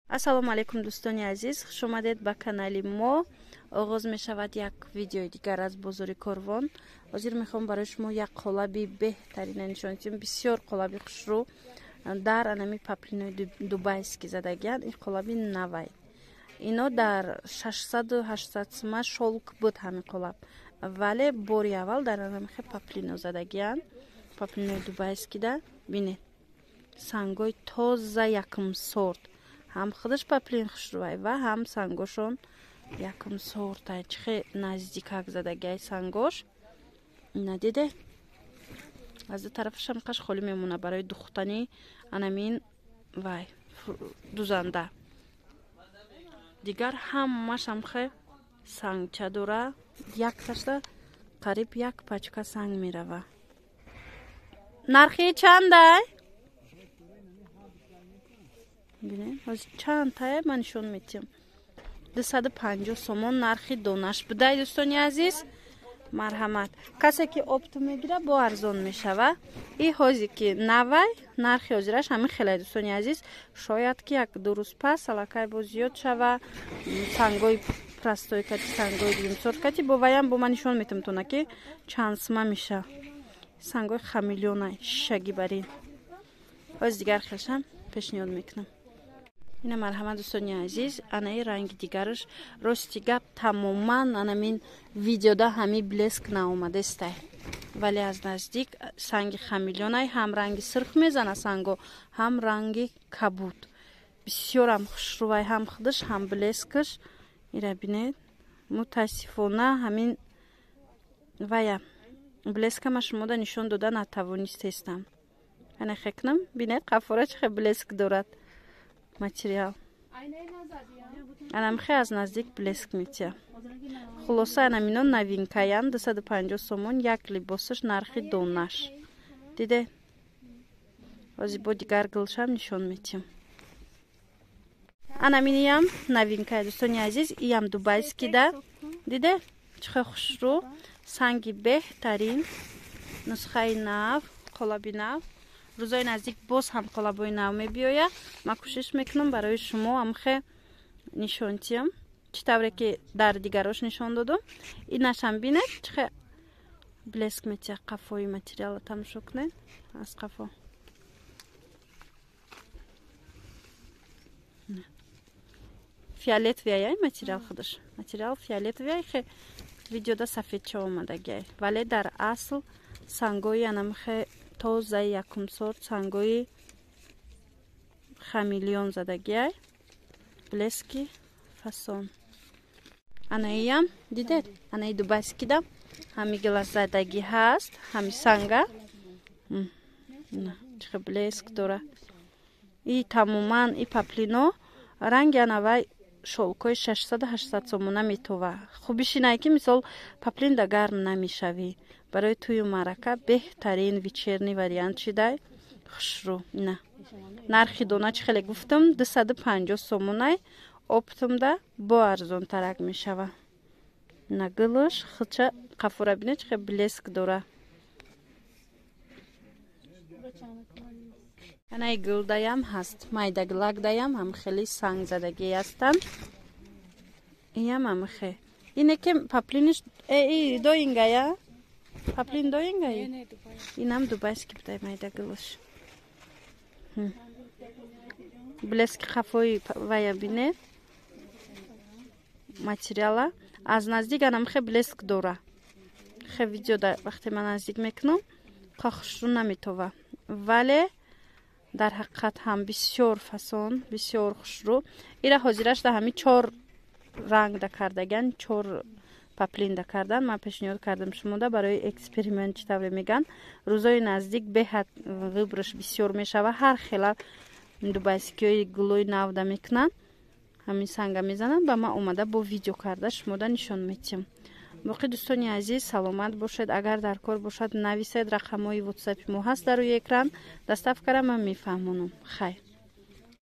Ассалому алайкум, дӯстони азиз, хуш омадед ба канали мо. Оғоз мешавад як видеои дигар аз бозори Корвон. Ҳозир мехоҳам барои шумо як қолаби беҳтарина нишон диҳам. Бисёр қолаби хушрӯ дар анами паплинои дубайский задагиянд. Ин қолаби навай. Ино дар 600-800 сума шёлк буд ҳамин қолаб, вале бори аввал дар анамихе паплино задагиянд. Паплинои дубайскида бинед, сангои тоза, якум сорт. Ҳам худаш паплин хушрӯай ва ҳам сангошон якум сортай. Чихе наздикак задагиай сангош, надиде? Аз ду тарафашам қаш холӣ мемона барои духтани анамин вай дузанда. Дигар ҳамашам хе сангча дора, якташда қариб як пачка санг мерава. Нархи чандай? Бинед, ҳозир чанд тая ман нишон метиҳам. 250 сомон нархи донаш будай, дӯстони азиз. Марҳамат, касе ки оптом мегира, бо арзон мешава. И ҳозир ки навай, нархи ҳозираш ҳамин хелай, дӯстони азиз. Шояд ки як ду рӯз пас аллакай бо зиёд шава. Сангои простой кати, сангои дуюмсорт кати бо ваям бо ман нишон метам тона, ки чанд сума меша. Сангои хамелеона, шишагӣ барин. Ҳозир дигар хелшам пешниҳод мекунам. Ина, марҳамат, дӯстони азиз, анаи ранги дигараш. Рости гап, тамоман анамин видеода ҳами блеск наомадестай, вале аз наздик санги хамелеонай, ҳам ранги сирх мезана санго, ҳам ранги кабуд. Бисёрам хушрӯвай, ҳам худаш, ҳам блескаш. Ира бинед. Мутаассифона, ҳамин вая блескама шумода нишон дода натавонистестам. Ана хекнам, бинед, қафора чӣ хел блеск дорад материал. Анамхе аз наздик блеск метия. Хулоса, анамино новинкаян, 250 сомон як либосаш нархи донаш. Диде, ҳозир бо дигар гулшам нишон метиҳам. Анаминиям новинкая, дӯстони азиз, иям дубайскида. Диде, чӣ хел хушрӯ, санги беҳтарин, нусхаи нав, қолаби нав. Рӯзои наздик боз ҳам қолабҳои нав мебиёяд. Ман кӯшиш мекунам барои шумо амхе нишон тиҳам, чӣ тавре ки дар дигарош нишон додам. Инашам бинед, чӣ хел блеск метиҳад. Қафои материала тамошо кунед, аз қафо фиолетовый материал, худаш материал фиолетовый, хе видеода сафедча омадагиай, вале дар асл сангои анамхе тозаи якумсорт, сангои хамелеон задагиай, блески фасон. Анаиям дидед, анаи дубайскида ҳами глаззадагӣ ҳаст, ҳами санга чихе блеск дора. И тамоман и паплино ранги анавай шёлкои 600-800 сомона метова. Хубиш инае, ки мисол паплинда гарм намешавӣ. Барои тӯю маърака беҳтарин вечерний вариант шидай, хушрӯ. Ина нархи дона чӣ хеле гуфтам, 250 сомонай, оптомда бо арзонтарак мешава. Ина гулуш худша, қафора бинед, чӣ хел блеск дора. Анаи гулдаям ҳаст, майдагулакдаям ҳам хеле сангзадагӣ ҳастанд. Иям ҳамхе. Ине ки паплиниш доингая, паплин доингай, инам дубайский будай. Майдагулуш блески қафои вая бинед, материала аз наздик анамхе блеск дора. Хе видеода вақте ман наздик мекунам, хушрӯ наметова, вале дар ҳақиқат ҳам бисёр фасон, бисёр хушрӯ. Ира ҳозираш да ҳами чор рангда кардаган, чор паплинда кардан. Ман пешниҳод кардам шумода барои эксперимент, чӣ тавре меган. Рӯзои наздик беҳад выборш бисёр мешава. Ҳар хела дубайскиҳои гулои навда мекунанд, ҳамин санга мезананд. Ба ман омада бо видео карда шумода нишон метиҳам. Боқӣ, дӯстони азиз, саломат бошед. Агар дар кор бошад, нависед, рақамҳои ватсапи мо ҳаст дар рӯи экран. Доставкара ман мефаҳмонам. Хайр.